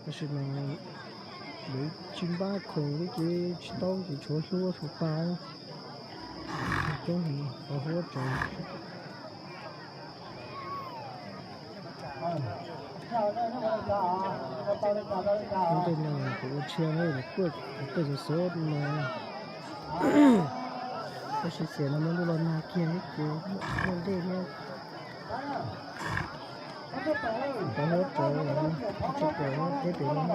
Tab sis mas lawv tsis npaj khoom li ces tsis tau ces tshuav hlua tshuav pa, coob heev, pov hlua tsaus. Lub ntej no kuv ua tshia na, kuj kuj xov xov no, tab sis xiam no muaj ntuj los nag kiag thiab ces muaj ntej thiab. Pov hlua tsaus, tsis pom teb pem no.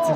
Tus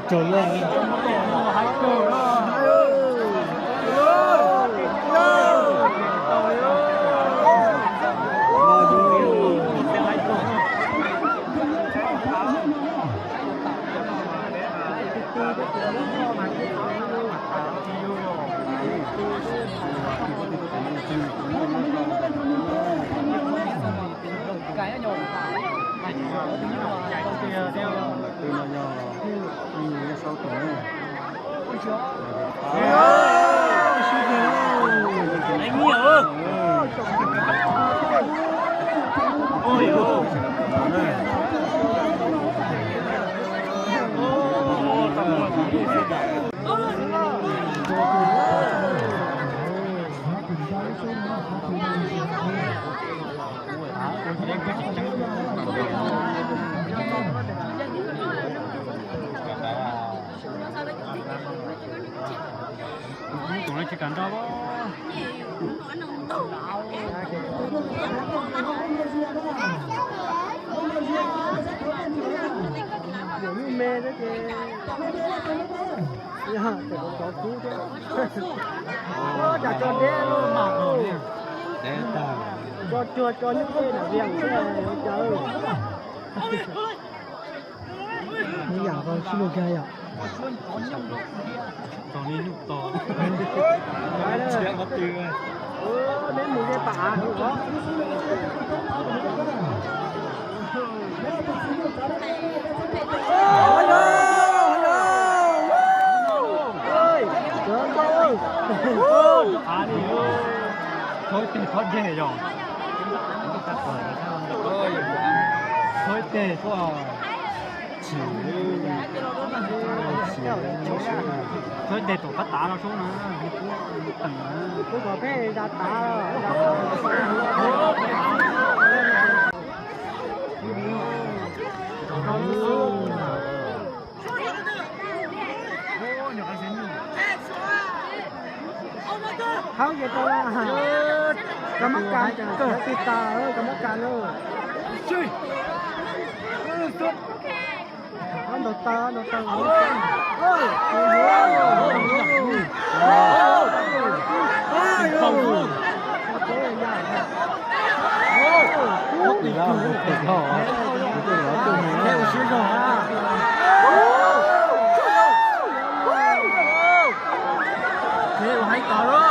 no tsis kam nrog. Yog me thiab ces yog cov kub thiab. Cas tso deb lawm mas. Tso cuag tso nyuj tej na, vias thiab cawv. Ib yam ko sib luag kag yom. Neb mus ze pam av os. Thov ib teg thov deg yog. Thov ib teg tuaj. Thov ib teg tom qab tav no sub na, teem na. Kuv kom peb da tav. Hab ces tau, koj mab kas, koj tig tas, koj mab kas lawm. Ob ntaus taw, ob ntaus taw. Neb ua siab zog na. Neb ua heev tas lawm.